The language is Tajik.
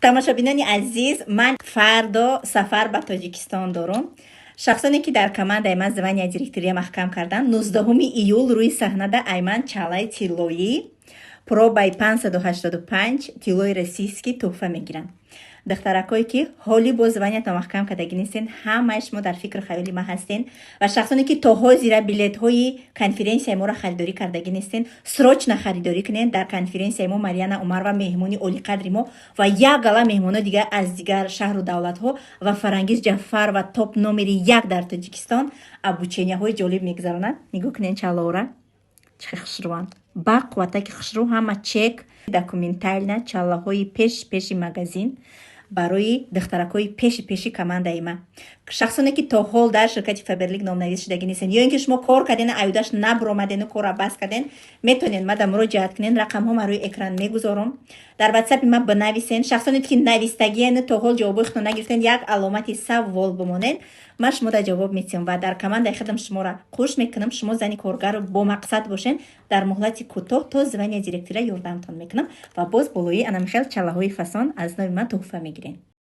Тамошобинони азиз, ман фардо сафар ба Тоҷикистон дорум. Шахсоне, ки дар командаи ман звания директория маҳкам карданд, 19 июл рӯи саҳнада айман чалаи тиллоӣ пробаи 585, тиллои российский тӯҳфа мегиранд. Духтаракое, ки ҳоли бо званиятон маҳкам кардагӣ нестен, ҳамаи шумо дар фикру хаёли ман ҳастен. Ва шахсоне, ки то ҳозира билетҳои конференсияи моро харидорӣ кардагӣ нестен, срочно харидорӣ кунед. Дар конференсияи мо Марьяна Умарова, меҳмони олиқадри мо, ва як гала меҳмоно дигар аз дигар шаҳру давлатҳо, ва Фарангиз Ҷафарова, топ номери як дар Тоҷикистон, обученияҳои ҷолиб мегузаронад. Нигоҳ кунед чалора, чӣ хушрӯанд, ба қувватаки хушрӯ, ҳама чек, документально, чаллаҳои пеш пеши магазин барои духтаракҳои пеши пеши командаи ман. Шахсоне, ки то ҳол дар ширкати Фаберлик номнавис шудагӣ нестен ё ин ки шумо кор карден, аюдаш набуромадену корра бас карден, метавонед мада муроҷиат кунед. Рақамҳо ман рӯи экран мегузорам, дар Ватсапи ман бинависен. Шахсоне, ки навистагиену то ҳол ҷавобои худро нагирифтен, як аломати савол бимонед, ман шумо дар ҷавоб метиҳам ва дар командаи худам шуморо хуш мекунам. Шумо зани коргару бо мақсад бошен, дар муҳлати кӯтоҳ то звания директора ёрдамтон мекунам ва боз болои анамихел чалаҳои фасон аз номи ман тӯҳфа мегирен.